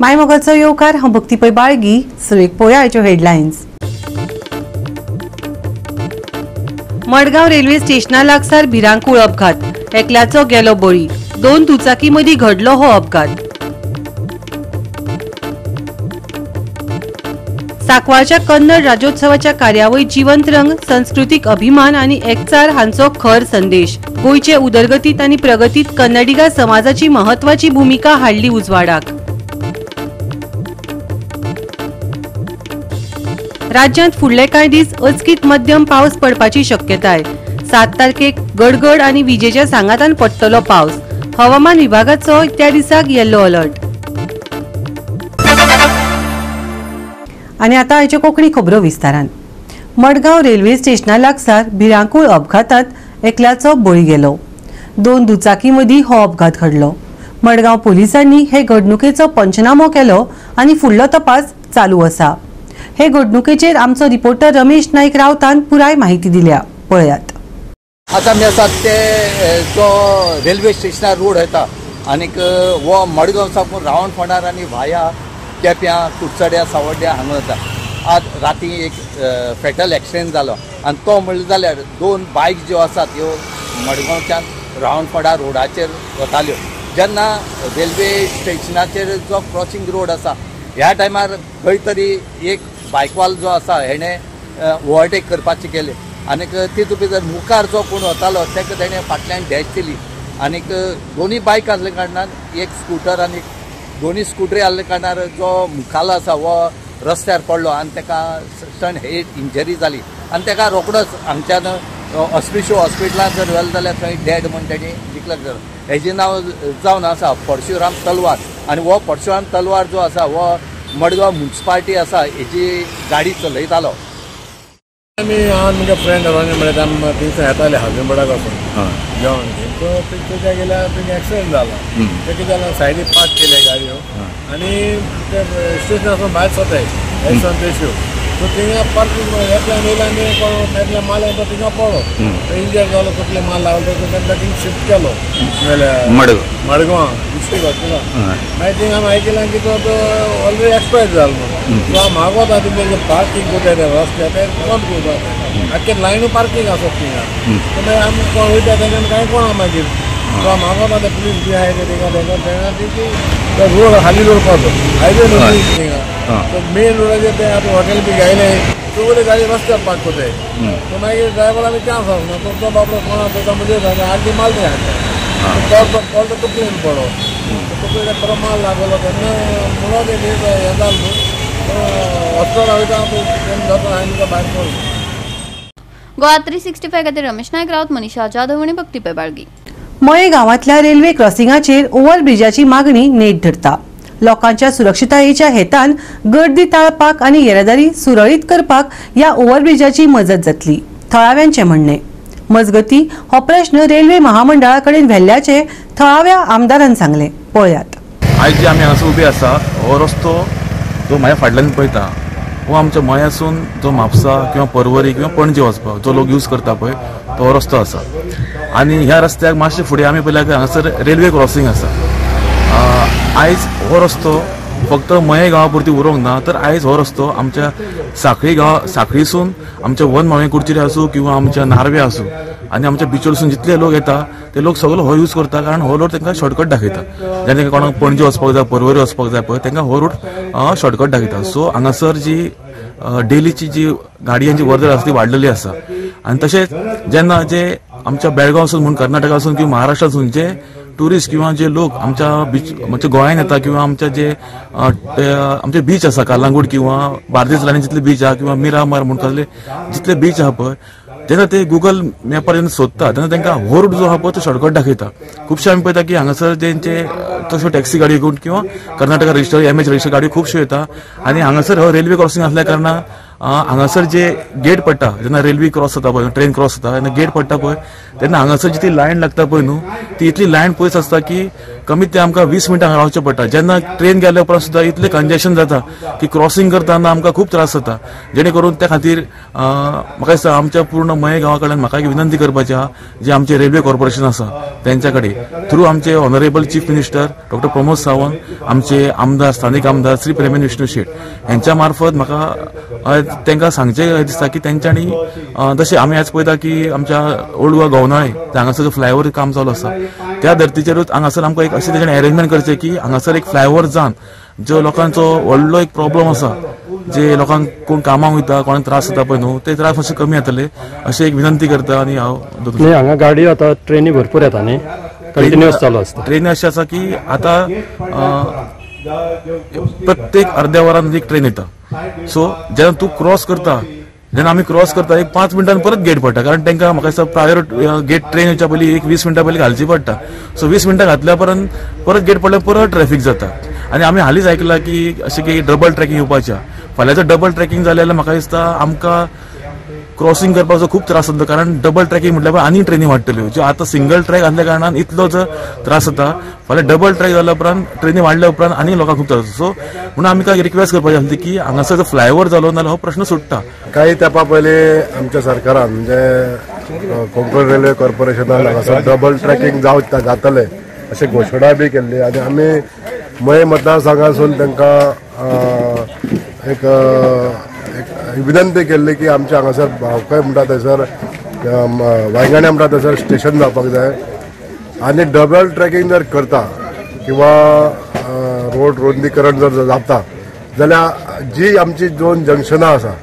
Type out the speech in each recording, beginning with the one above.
माय मोगाचो येवकार. हांव भक्ती पै बाळगी. सुरवेक पळोवया आयच्यो हेडलायन्स. मडगांव रेल्वे स्टेशना लागसार भिरांकूळ अपघात, एकल्याचो गेलो बळी, 2 दुचाकी मदीं घडलो हो अपघात. सांकवाळच्या कन्नड राज्योत्सवाच्या कार्यावळीत जिवंत रंग, संस्कृतीक अभिमान आनी एकचार हांचो खर संदेश. गोंयचे उदरगतीत आनी प्रगतीत कन्नडिगा समाजाची महत्वाची भूमिका हाडली उजवाडाक. राज्यांत फुडले कांय दीस अचकीत मध्यम पावस पडपाची शक्यताय. 7 तारखेक गडगड आनी विजेच्या सांगातान पडटलो पावस. हवामान विभागाचो त्या दिसाक येलो अलर्ट. आनी आतां आयच्यो कोंकणी खबरो विस्तारान. मडगांव रेल्वे स्टेशना लागसार भिरांकूळ अपघातांत एकल्याचो बळी गेलो. 2 दुचाकी मदीं हो अपघात घडलो. मडगांव पोलिसांनी हे घडणुकेचो पंचनामो केलो आनी फुडलो तपास चालू आसा. हे घडणुकेचेर आमचो रिपोर्टर रमेश नाईक रावतान पुराय माहिती दिल्या, पळयात. आतां आमी आसात ते जो रेल्वे स्टेशनार रोड येता आनीक हो मडगांव साकून रावण फोंडार आनी व्हाया केप्यां कुडचड्या सावड्ड्या हांगा वता. आज राती एक फेटल एक्सिडेंट जालो आनी तो म्हणलें जाल्यार 2 बायक ज्यो आसात ह्यो मडगांवच्यान रावणफोंडा रोडाचेर वताल्यो. जेन्ना रेल्वे स्टेशनाचेर जो क्रॉसिंग रोड आसा ह्या टायमार खंय तरी एक बायकवाल जो आसा हेणें ओवरटेक करपाचें केलें आनीक तितून भितर मुखार जो कोण वतालो ताका तेणें फाटल्यान डॅश दिली आनीक दोनूय बायक आसल्या कारणान एक स्कुटर आनी दोनूय स्कुटरी आसल्या कारणान जो मुखालो आसा हो रस्त्यार पडलो आनी ताका सडन हेड इंजरी जाली आनी ताका रोखडोच हांगच्यान ऑस्पिशो हॉस्पिटलांत जर व्हेलो जाल्यार थंय डेड म्हूण तेणी डिक्लेर केलो. हेजें नांव जावन आसा परशुराम तलवार आनी हो परशुराम तलवार जो आसा हो मडगांव म्युनिसिपालिटी आसा हेजी गाडी चलयतालो. आमी हांव म्हगे फ्रेंड म्हळ्यार आमी थिंगसून येताले हाजनबडाक वचून जेवण घेवन. सो थंय गेल्यार थंय एक्सिडेंट जाला. तें कितें जालां सायडीक पार्क केले गाडयो आनी ते स्टेशनासून भायर सरताय एक्सन तेश्यो. सो थिंगा पार्कींग एकल्यान येयलो आनी कोण एकल्या मारलो तो थिंगा पडलो, इंजर जालो, तकले मार लागलो, ताका थिंग शिफ्ट केलो मडगांव डिस्ट्रिक्ट हॉस्पिटलान. मागीर थिंग आमी आयकलां की तो ऑलरेडी एक्सपायर जालो म्हणून. सो हांव मागोता तुमचे पार्कींग करता ते रस्त्यार ते बंद करता, आख्खे लायनू पार्कींग आसत थिंगा. सो मागीर आमी कोण वयता तेंच्यान कांय कोणा मागीर. सो हांव मागोता ते पुलीस बी आहाय ते थिंगा तेंकां ती रोड खाली दवरपाचो, हायवे न्हू थिंगा. सो मेन रोडाचेर ते आतां हॉटेल बी घायले सगळे गाडी रस्त्यार पार्क करताय. सो मागीर ड्रायव्हर आमी चान्स आसना, तो बाबडो कोणा तो म्हणजे आर्दी मारले हाडटा, तो तकलेन पडलो, तकलेन परत माल लागलो तेन्ना म्हणून एक हें जालें न्हू हॉस्पिटला वयता जाता हांवें भायर पडलो. गोवा 365 खातीर रमेश नायक रावत, मनीषा जाधव आनी भक्ती पै बाळगी. मये गांवांतल्या रेल्वे क्रॉसिंगाचेर ओव्हरब्रिजाची मागणी नेट धरता. लोकांच्या सुरक्षिततायेच्या हेतान गर्दी टाळपाक आनी येरादारी सुरळीत करपाक ह्या ओव्हरब्रिजाची मजत जातली, थळाव्यांचें म्हणणें. मजगती हो प्रश्न रेल्वे महामंडळा कडेन व्हेल्ल्याचें थळाव्या आमदारान सांगलें, पळयात. आयज जे आमी हांगासर उबे आसा हो रस्तो जो म्हाज्या फाटल्यान पळयता हो आमच्या मयासून जो म्हापसा किंवा परवरी किंवा पणजे वचपाक जो लोक यूज करता पळय तो रस्तो आसा. आनी ह्या रस्त्याक मातशें फुडें आमी पळयल्यार हांगासर रेल्वे क्रॉसिंग आसा. आयज हो रस्तो फक्त मये गांवा पुरती उरोंक ना, तर आयज हो रस्तो आमच्या साखळी गांव साखळीसून आमच्या वन मावे कुडचिरे आसूं किंवा आमच्या नार्वे आसूं आनी आमच्या बिचोलसून जितले लोक येता ते लोक सगळो हो यूज करता, कारण हो रोड तांकां शॉर्टकट दाखयता. जेन्ना तांकां कोणाक पणजे वचपाक जाय, परवरी वचपाक जाय पळय तांकां हो रोड शॉर्टकट दाखयता. सो हांगासर जी डेलीची जी गाडयांची वर्दळ आसा ती वाडलेली आसा. आनी तशेंच जेन्ना जे आमच्या बेळगांवसून म्हूण कर्नाटकासून किंवा महाराष्ट्रासून जे टुरिस्ट किंवा जे लोक आमच्या बीच म्हणजे गोंयान येता किंवा आमच्या जे आमचे बीच आसा कालांगूट किंवा बार्देस लायनी जितले बीच आहा किंवा मिरामार म्हूण कसले जितले बीच आहा पळय तेन्ना ते गुगल मॅपार जेन्ना सोदता तेन्ना तांकां हो रूट जो आहा पळय तो शॉर्टकट दाखयता. खुबशे आमी पळयता की हांगासर तेंचे तश्यो टॅक्सी गाडयो घेवन किंवा कर्नाटका रजिस्टर एमएच रजिस्टर गाडयो खुबश्यो येता आनी हांगासर हो रेल्वे क्रॉसिंग आसल्या कारणान हांगासर जे गेट पडटा जेन्ना रेल्वे क्रॉस जाता पळय, ट्रेन क्रॉस जाता तेन्ना गेट पडटा पळय, तेन्ना हांगासर जी ती लायन लागता पळय न्हू, ती इतली लायन पयस आसता की कमीत ते आमकां 20 मिनटां हांगा रावचें पडटा. जेन्ना ट्रेन गेल्या उपरांत सुद्दां इतलें कंजेशन जाता की क्रॉसिंग करतना आमकां खूब त्रास जाता. जेणे करून त्या खातीर म्हाका दिसता आमच्या पूर्ण मये गांवा कडल्यान म्हाका एक विनंती करपाची आहा, जे आमचे रेल्वे कॉर्पोरेशन आसा तेंच्या कडेन थ्रू आमचे honourable chief minister doctor Pramod Sawant, आमचे आमदार स्थानीक आमदार श्री प्रेमेंद्र विष्णू शेट हेंच्या मार्फत म्हाका तांकां सांगचें दिसता की तेंच्यांनी जशें आमी आज पळयता की आमच्या ओल्ड गोवा गव्हर्नर हांगासर जो फ्लायओवर काम चालू आसा त्या धर्तीचेरूच हांगासर आमकां एक अशें तेंच्यांनी अरेंजमेंट करचें की हांगासर एक फ्लायओवर जावन जो लोकांचो व्हडलो एक प्रॉब्लम आसा, जे लोकांक कोण कामाक वयता कोणाक त्रास जाता पळय न्हू, ते त्रास मातशे कमी जातले अशें एक विनंती करता. आनी हांव हांगा गाडी आतां ट्रेनी भरपूर येता न्ही, कंटिन्युअस चालू आसता. ट्रेनी अशें आसा की आतां प्रत्येक अर्द्या वरान एक ट्रेन येता. सो जेन्ना तूं क्रॉस करता, जेन्ना आमी क्रॉस करता एक 5 मिनटान परत गेट पडटा, कारण तांकां म्हाका दिसता प्रायर गेट ट्रेन येवच्या पयलीं एक 20 मिनटां पयलीं घालची पडटा. सो 20 मिनटां घातल्या उपरांत परत गेट पडल्यार परत ट्रॅफिक जाता. आनी आमी हालींच आयकलां की अशें की डबल ट्रॅकिंग येवपाचें, फाल्यांचो डबल ट्रॅकिंग जालें जाल्यार म्हाका दिसता आमकां क्रॉसिंग करपाचो खूब त्रास जाता, कारण डबल ट्रॅकिंग म्हटल्यार आनी ट्रेनी वाडटल्यो. ज्यो आतां सिंगल ट्रॅक आसल्या कारणान इतलो जो त्रास जाता, फाल्यां डबल ट्रॅक जाल्या उपरांत ट्रेनी वाडल्या उपरांत आनी लोकांक खूब त्रास जाता. सो म्हणून आमी काय रिक्वेस्ट करपाची आसली की हांगासर जो फ्लायओवर जालो नाल्यार हो प्रश्न सुट्टा. काही तेंपा पयलीं आमच्या सरकारान म्हणजे कोंकण रेल्वे कॉर्पोरेशनान हांगासर डबल ट्रॅकिंग जातलें अशें घोशणा बी केल्ली आनी आमी मये मतदारसंघासून तांकां एक विनंती केल्ली की आमच्या हांगासर भावकाय म्हणटा थंयसर वायंगण्या म्हणटा थंयसर स्टेशन जावपाक जाय आनी डबल ट्रॅकिंग जर करता किंवा रोड रुंदीकरण जर जाता जाल्यार जी आमची 2 जंक्शनां आसा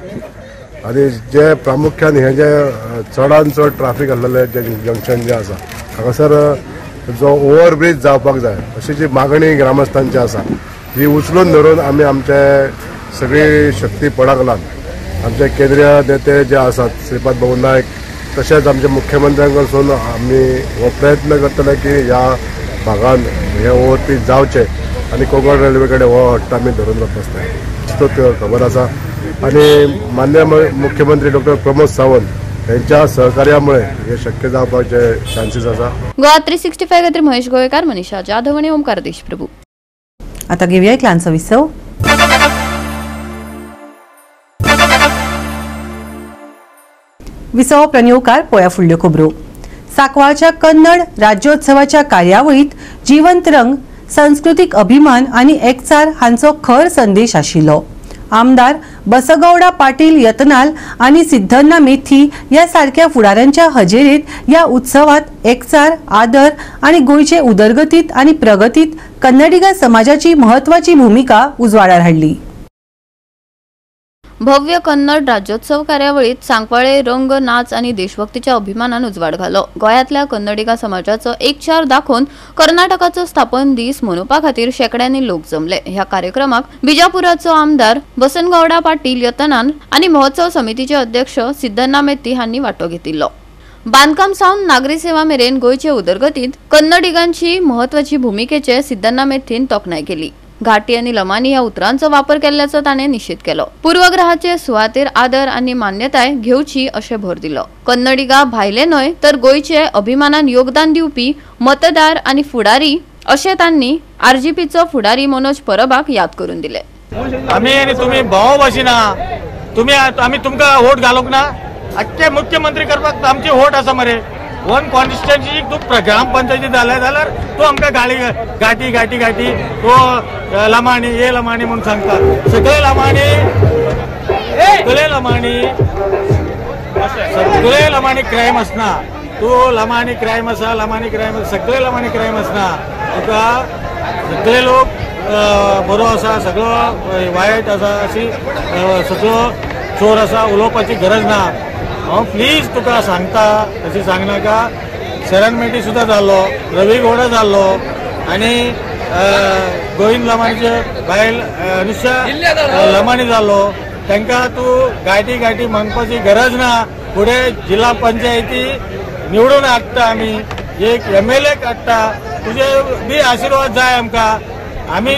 आनी जे प्रामुख्यान हे जे चडान चड ट्राफीक आसलेले जे जंक्शन जे आसा हांगासर जो ओवरब्रीज जावपाक जाय अशी जी मागणी ग्रामस्थांची आसा ही उचलून धरून आमी आमचे सगळी शक्ती पणाक लावन आमचे केंद्रीय नेते जे आसात श्रीपाद भाऊ नायक तशेंच आमचे मुख्यमंत्र्यांकडसून आमी हो प्रयत्न करतले की ह्या भागान हे ओवरब्रीज जावचे आनी कोंकण रेल्वे कडेन हो हट्ट आमी धरून बसतले तो खबर आसा. आनी मान्य मुख्यमंत्री डॉक्टर प्रमोद सावंत यांच्या सहकार्यामुळे हे शक्य जावपाचे चान्सीस आसा. गोवा 365 खातीर महेश गोवेकार, मनीषा जाधव आनी ओमकार देशप्रभू. आता घेऊया एक ल्हानसो विसव. विसव प्रणयोकार पोया फुडल्यो खबरो. सांकवाळच्या कन्नड राज्योत्सवाच्या कार्यावळीत जिवंत रंग, सांस्कृतीक अभिमान आनी एकचार हांचो खर संदेश आशिल्लो. आमदार बसगौडा पाटील यतनाल आनी सिद्धन्ना मेथी ह्या सारक्या फुडाऱ्यांच्या हजेरेत ह्या उत्सवात एकचार, आदर आनी गोंयचे उदरगतीत आनी प्रगतीत कन्नडिगा समाजाची म्हत्वाची भूमिका उजवाडार हाडली. भव्य कन्नड राज्योत्सव कार्यावळीत सांकवाळे रंग, नाच आनी देशभक्तीच्या अभिमानान उजवाड घालो. गोंयांतल्या कन्नडिगा समाजाचो एकचार दाखोवन कर्नाटकाचो स्थापन दीस मनोवपा खातीर शेंकड्यांनी लोक जमले. ह्या कार्यक्रमाक बिजापुराचो आमदार बसनगौडा पाटील यतनान आनी महोत्सव समितीचे अध्यक्ष सिद्धन्ना मेत्ती हांणी वांटो घेतिल्लो. बांदकाम सावन नागरी सेवा मेरेन गोंयचे उदरगतीत कन्नडिगांची म्हत्वाची भुमिकेचे सिद्धन्ना मेथीन तोखणाय केली. घाटी आनी लमानी ह्या उतरांचो वापर केल्ल्याचो ताणें निशेध केलो. पूर्वग्रहाचे सुवातेर आदर आनी मान्यताय घेवची अशें भर दिलो. कन्नडिगा भायले न्हय तर गोंयचे अभिमानान योगदान दिवपी मतदार आनी फुडारी अशें तांणी आरजीपीचो फुडारी मनोज परबाक याद करून दिले. आमी आनी तुमी भाव भाशीना, तुमी आमी तुमकां वोट घालूंक ना. आख्खे मुख्यमंत्री करपाक आमची वोट आसा मरे. वन कॉन्स्टिट्युएन्सी तूं ग्रामपंचायती जाले जाल्यार तूं आमकां गाळी गाठी गाठी गाठी तो लमाणी हे लमाणी म्हणून सांगता. सगळे लमाणी, सगळे लमाणी, सगळे लमाणी क्रायम आसना. तूं लमाणी क्रायम आसा, लमाणी क्रायम, सगळे लमाणी क्रायम आसना. तुका सगळे लोक बरो आसा, सगळो वायट आसा, अशी सगळो चोर आसा उलोवपाची गरज ना. हांव प्लीज तुका सांगता, अशें सांगनाका. शरण मेटी सुद्दां जाल्लो, रवी गौडा जाल्लो आनी गोविंद लमाणीचे बायल अनुषा लमाणी जाल्लो. तांकां तूं गायटी गायटी मागपाची गरज ना. फुडें जिल्हा पंचायती निवडून हाडटा आमी, एक MLA काडटा. तुजे बी आशिर्वाद जाय आमकां, आमी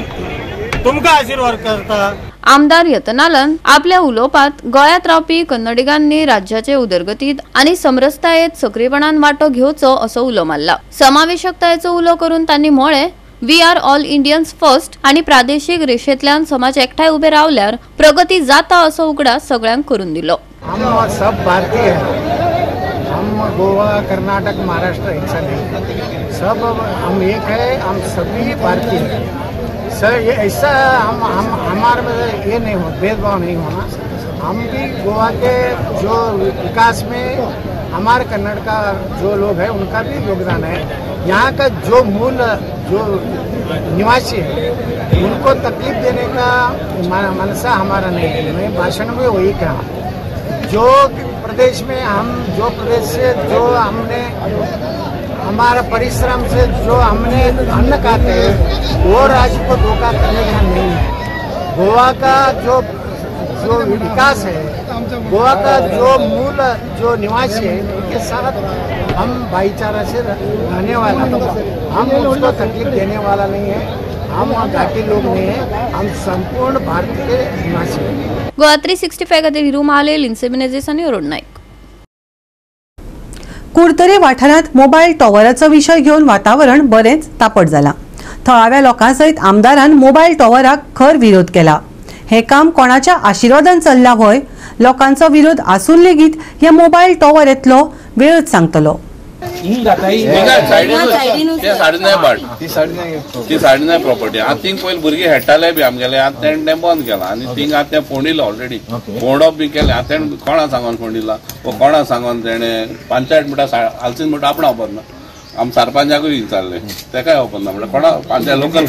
तुमकां आशिर्वाद करता. आमदार यतनालन आपल्या उलोवपात गोंयांत रावपी कन्नडिगांनी राज्याचे उदरगतीत आनी समरसतायेत सक्रीयपणान वांटो घेवचो असो उलो मारला. समावेशकतायेचो उलो करून तांणी म्हळें, we are all Indians first आनी प्रादेशीक रेशेंतल्यान समाज एकठांय उबे रावल्यार प्रगती जाता असो उगडास सगळ्यांक करून दिलो. हम सब भारतीय हैं, हम गोवा, कर्नाटक, महाराष्ट्र ऐसा नहीं, सब हम एक है, हम सभी भारतीय हैं सर. ये ऐसा हम हमारे में ये नहीं हो, भेदभाव नहीं होना. हम भी गोवा के जो विकास में हमारे कन्नड़ का जो लोग है उनका भी योगदान है. यहाँ का जो मूल जो निवासी है उनको तकलीफ देने का मनसा हमारा नहीं है. मैं भाषण में वही कहा, जो प्रदेश में हम, जो प्रदेश से जो हमने हमारा परिश्रम से जो हमने अन्न खाते हैं वो राज्य को धोखा करने का नहीं है. गोवा का जो जो विकास है, गोवा का जो मूल जो निवासी है उनके साथ हम भाईचारा से रहने वाला, हम उसको तकलीफ देने वाला नहीं है. हम घाटी लोग नहीं है, हम संपूर्ण भारत के निवासी हैं. गोवा 365 खातीर हिरू महाले, लिन्से मिनेझेस आनी अरुण नाईक. कुडतरे वाठारांत मोबायल टॉवराचो विशय घेवन वातावरण बरेंच तापट जाला. थळाव्या लोकां सयत आमदारान मोबायल टॉवराक खर विरोध केला. हे काम कोणाच्या आशिर्वादान चल्ला व्हय, लोकांचो विरोध आसून लेगीत हे मोबायल टॉवर येतलो वेळच सांगतलो. ती साडे प्रॉपर्टी आतां थिंग पयलीं भुरगीं खेळटाले बी आमगेले, आतां तेणें तें बंद केलां आनी थिंग आतां तें फोंडिलां ऑलरेडी, फोंडप बी केलें. आतां तेणें कोणा सांगोन फोंडिलां वो कोणा सांगोन तेणें पंचायत म्हणटा आलसीन म्हणटा आपणा खबर ना, आम सरपंचाकूय विचारलें तेकाय खबर ना. म्हणल्यार कोणा पंचायत लोकल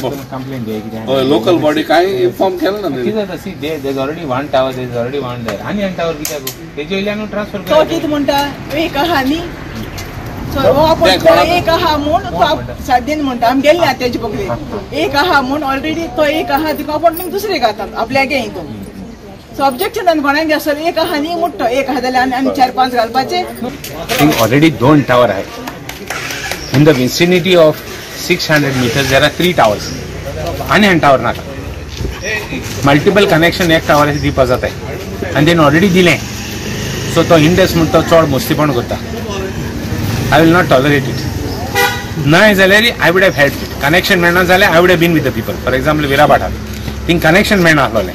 हय लोकल बॉडी कांय इन्फॉर्म केलें ना. कितें जाता see there already one tower, there already one there आनी आनी टावर कित्याक तेजे वयल्यान ट्रान्सफर तो कितें म्हणटा एक आहा न्ही, तो एक आहा म्हूण तो सादेन म्हणटा आमी गेल्ले आतां तेजे बगलेक एक आहा म्हूण ऑलरेडी तो एक आहा तिका अपॉइंटमेंट दुसरे घातात आपल्याक हितून. सो ऑब्जेक्शन आनी कोणाक आसलो एक आहा न्ही म्हणटा एक आहा जाल्यार आनी 4-5 घालपाचे. ऑलरेडी 2 टावर आहात. In the vicinity of 600 meters there are 3 towers. आनी आनी टावर नाका, मल्टिपल कनेक्शन एक टावराचेर दिवपा जाताय आनी तेणें ऑलरेडी दिलें. सो तो इंडस म्हणटा तो चड मस्तीपण करता. I will not tolerate it. नाय जाल्यार I would have help it. Connection मेळना जाल्यार I would have been with the people. For example विराभाटार थिंग कनेक्शन मेळना आसलोलें,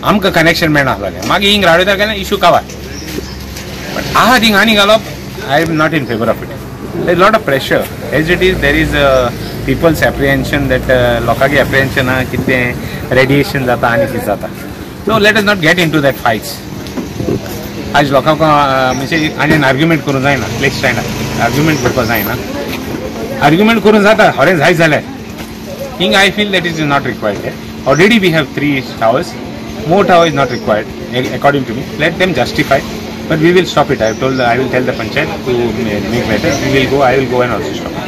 आमकां कनेक्शन मेळना आसलोलें, मागीर हिंग राडयता गेल्यार इशू कावार. बट आहा थिंग आनी घालप I am not in favour of it. There is a lot of pressure. As it is, there is people's apprehension that लोकांकी apprehension आहा कितें radiation जाता आनी कितें जाता. So let us not get into that fights. आज लोकांक म्हणजे आनी आर्ग्युमेंट करूंक जायना, प्लेस जायना, आर्ग्युमेंट करपाक जायना. आर्ग्युमेंट करूंक जाता खरें जाय जाल्यार. Thing I feel that is not required. Already we have 3 towers. More tower is not required according to me. Let them justify. But we will stop it. I have told. I will tell the panchayat to make letter. We will go. I will go and also stop it.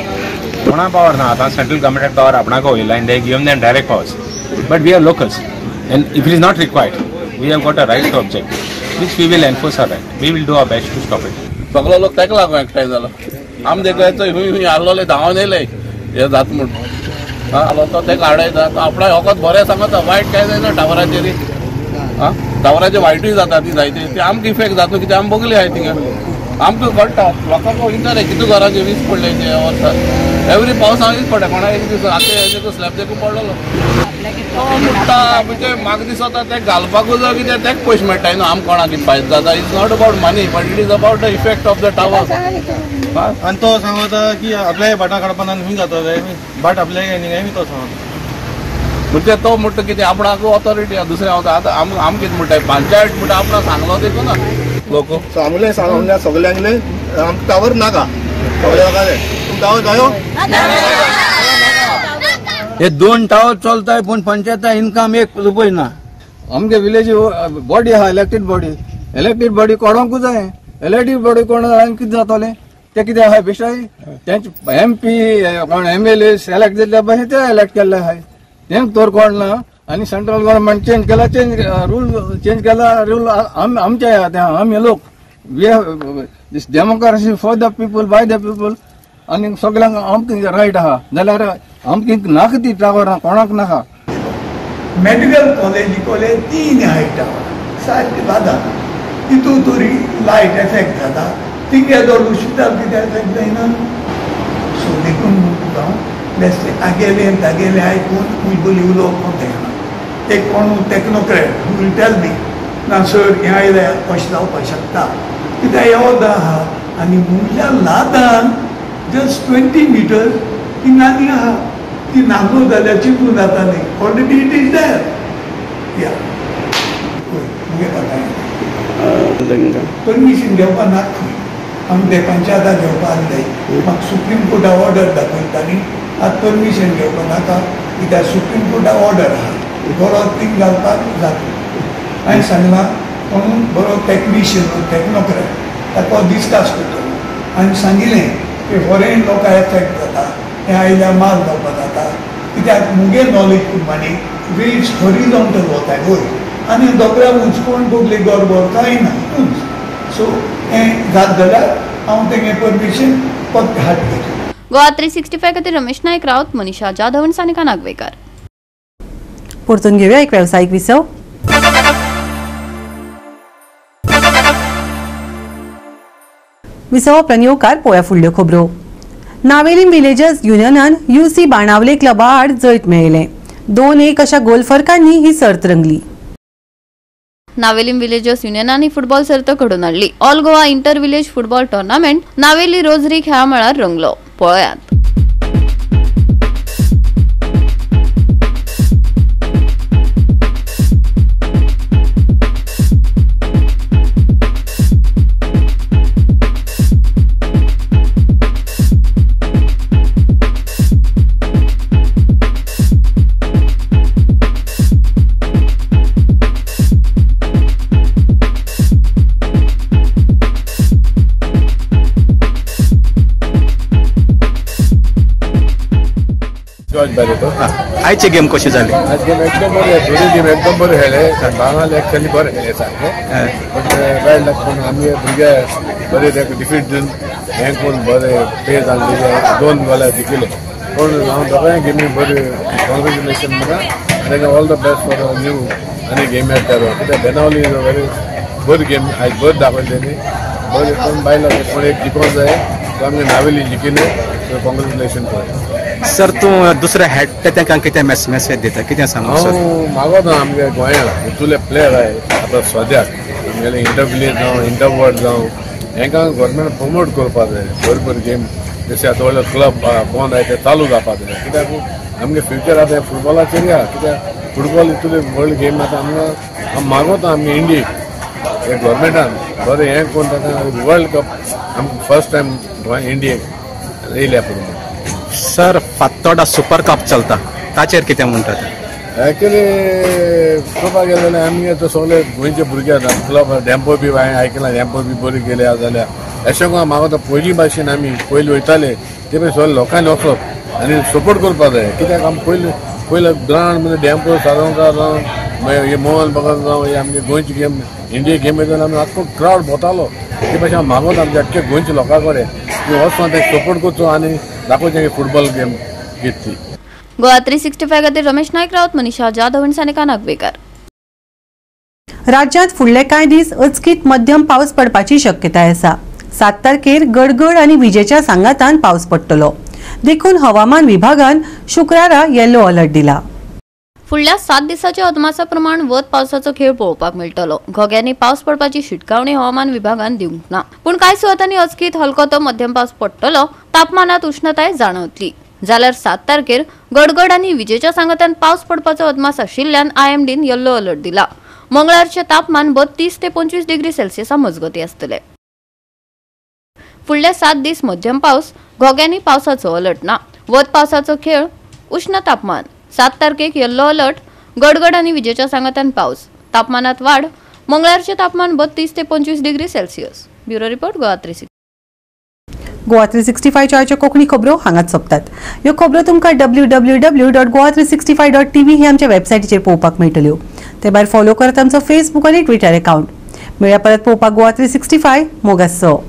कोणा power ना आतां central government power आपणाक वयला and they give them direct powers. But we are locals and if it is not required, we have got a right to object, which we will enforce our right. We will do our best to stop it. सगळो लोक तेका लागून एकठांय जालो. आम देखो हुंय हुंय आसलोले धांवन येयले हे जाता म्हूण आलो तो तेका आडयता, तो आपणाक वखद बरें सांगता, वायट कांय जायना टावराचेर. आं टावराचे वायटूय जाता ती जायते ते आमकां इफेक्ट जाता कित्याक आमी बगले आहाय थिंगा, आमकां कळटा लोकांक विचार कितू घराचे वीज पडले ते वर्सा एवरी पावसा वीज पडटा कोणा एक दीस आतां स्लॅब देखून पडलेलो तो म्हणटा म्हणजे म्हाका दिसता ते घालपाकूच जाय कित्याक तेका पयशे मेळटाय न्हू. आम कोणाक कितें फायदो जाता. It's not about money but it is about the effect of the tower. आनी तो सांगता की आपल्या भाटां काडपाक आनी खंय जाता भाट आपल्या न्ही काय तो सांगता. म्हणजे तो म्हणटा कितें आपणाक ऑथॉरिटी आहा दुसरें आतां आम कितें म्हणटा पंचायत म्हणटा आपणाक सांगलो देखून ना लोक सांगले सांगले सगल्यांगले आमकां टावर नाका सगळे लोकांले टावर जायो. हे 2 टावर चलताय पूण पंचायता इनकम 1 रुपय ना. आमगे विलेज बॉडी आहा इलेक्टेड बॉडी, इलेक्टेड बॉडी कोणाकूच जाय. इलेक्टेड बॉडी कोण कितें जातलें ते कितें आहाय बेश्टाय तेंचे एम पी कोण एमएलए सिलेक्ट जाल्ले भशेन ते इलेक्ट केल्ले आहाय. तेंक तर कोण ना आनी सेंट्रल गव्हर्नमेंट चेंज केला, चेंज रूल चेंज केला, रूल आमचे आमी लोक we have this democracy for the people by the people आनी सगळ्यांक आमकां रायट आहा. जाल्यार आमकां नाका ती टावर कोणाक नाका. मेडिकल कॉलेजी कॉलेज 3 हायट आहा सारकें बादा तितून तरी लायट एफेक्ट जाता तिंगे दोन उशिताल कितें एफेक्ट जायना. सो देखून म्हणटा हांव बेश्टें आगेलें तागेलें आयकून बोली उलोवप जायना. एक कोण टॅक्नोक्रॅट who will tell me ना सर हें आयलें अशें जावपाक शकता कित्याक येवदा आहा आनी मुगल्या लादान जस्ट 20 मिटर्स ती नाली आहा ती नागो जाल्यार चिकून जाता न्ही ऑलरेडी it is there. या मुगे पता परमिशन घेवपाक ना खंय आमचे पंचायता घेवपाक जाय म्हाका सुप्रीम कोर्टा ऑर्डर दाखयता न्ही आतां परमिशन घेवपाक नाका कित्याक सुप्रीम कोर्टा ऑर्डर आहा बरो थिंग घालपाक जाता. हांवें सांगलां कोण बरो टॅक्निशियन टॅक्नोक्रॅट ताका डिस्कस करतलो आनी सांगिल्लें की फॉरेन लोकांक एफेक्ट जाता हें आयल्यार माल जावपाक जाता कित्याक मुगे नॉलेज प्रमाणे वेज हॉरिझॉन्टल वताय वयर आनी दोगऱ्या उंच कोण बगले गोरगोर कांय ना उंच. सो हें जात जाल्यार हांव तेंगे परमिशन पक्क हाडटलें. गोवा 365 खातीर रमेश नायक राऊत, मनीषा जाधव आनी सानिका नागवेकर. परतून घेऊया एक व्यावसायिक विसव. विसवा प्रनियोकार पोया फुडल्यो खबरो. नावेलीम विलेजर्स युनियनान यूसी बाणावले क्लबा आड जैत मेळयलें. 2-1 अशा गोल फरकांनी ही सर्त रंगली. नावेलीम विलेजर्स युनियनान ही फुटबॉल सर्त घडोवन हाडली. All Goa inter village football tournament Navelim Rosary खेळा मळार रंगलो. पळयात. आयचे गेम कशी झाली? आज गेम एकदम बरे, थोडी गेम एकदम बरे खेळले, बाणाले एक्चुअली बरे खेळले सारखे, पण बॅड लक पण आमगे भुरगे बरे डिफीट दिवन हें करून बरे पे जाले, 2 गोला जिखले. पण हांव दोगांय गेमी बरे कॉंग्रेच्युलेशन म्हाका आनी all the best for new आनी गेम एड करो. कित्याक बेनावली is a very बरी गेम आयज बरी दाखयली तेणी बरें, पण बायलां पण एक जिखोंक जाय, तो आमगे नावेली जिखिले, सो कॉंग्रेच्युलेशन फॉर. सर तूं दुसरे हेड तांकां कितें मेसेज दिता, कितें सांगू? हांव मागोता आमगे गोंयांत इतले प्लेयर आहाय आतां सद्याक आमगेले इंटर विलेज जावं इंटर वर्ल्ड जावं हेंकां गव्हर्मेंट प्रमोट करपाक जाय. बरी बरी गेम जशें आतां व्हडले क्लब बंद आहाय ते चालू जावपाक जाय, कित्याक आमगे फ्युचर आतां फुटबॉलाचेर आहा. कित्याक फुटबॉल इतले व्हडले गेम आतां आमकां हांव मागोता आमगे इंडियेक हे गव्हर्मेंटान बरें हें करून ताका वर्ल्ड कप आमकां फर्स्ट टायम गोंय इंडियेक येयल्या पुरो. सर फातोडा सुपर कप चलता ताचेर कितें म्हणटात? एक्चुअली पळोवपाक गेले जाल्यार आमगे तो सगळे गोंयचे भुरगे आसा क्लब डॅम्पो बी हांवें आयकलां डॅम्पो बी बरी गेले जाल्यार अशें करून म्हाका तो पयलीं भाशेन आमी पयलीं वयताले ते पळय सगळे लोकांनी वचप आनी सपोर्ट करपाक जाय. कित्याक आमी पयलीं पयलीं ग्रावंड म्हणजे डॅम्पो साळगांवकार जावं मागीर मोहन बगान जावं हे आमगे गोंयची गेम इंडिया गेम येता आमी आख्खो क्रावड भोंवतालो. ते भाशेन हांव मागोता आमच्या आख्खे गोंयच्या लोकां कडेन की वचोन ते सपोर्ट करचो आनी दाखोवचें की फुटबॉल गेम कितें ती. गोवा 365 खातीर रमेश नायक राऊत, मनीषा जाधव आनी सानिका नागवेकर. राज्यांत फुडले कांय दीस अचकीत मध्यम पावस पडपाची शक्यताय आसा. 7 तारखेर गडगड आनी विजेच्या सांगातान पावस पडटलो, देखून हवामान विभागान शुक्रारा येलो अलर्ट दिला. फुडल्या 7 दिसाच्या अदमासा प्रमाण वत पावसाचो खेळ पळोवपाक मेळटलो. घोग्यांनी पावस पडपाची शिटकावणी हवामान विभागान दिवंक ना, पूण कांय सुवातांनी अचकीत हलको तो मध्यम पावस पडटलो. तापमानात उष्णताय जाणवतली. जाल्यार 7 तारखेर गडगड आनी विजेच्या सांगातान पावस पडपाचो अदमास आशिल्ल्यान आयएमडीन येल्लो अलर्ट दिला. मंगळारचें तापमान 32 ते 25 डिग्री सेल्सियसा मजगतीं आसतलें. फुडले 7 दीस मध्यम पावस, घोग्यांनी पावसाचो अलर्ट ना. वत पावसाचो खेळ, उष्ण तापमान. 7 तारखेक येल्लो अलर्ट, गडगड आनी विजेच्या सांगातान पावस, तापमानात वाढ. मंगळारचें तापमान 32 ते 25 degree Celsius. Bureau report, Goa 365. Goa 365 च्या कोंकणी खबरो हांगाच सोंपतात. ह्यो खबरो तुमकां www.goa365.tv हे आमच्या वेबसायटीचेर पळोवपाक मेळटल्यो. ते भायर फॉलो करात आमचो फेसबूक आनी ट्विटर अकाउंट. मेळया परत पळोवपाक गोवा 365. मोगासो.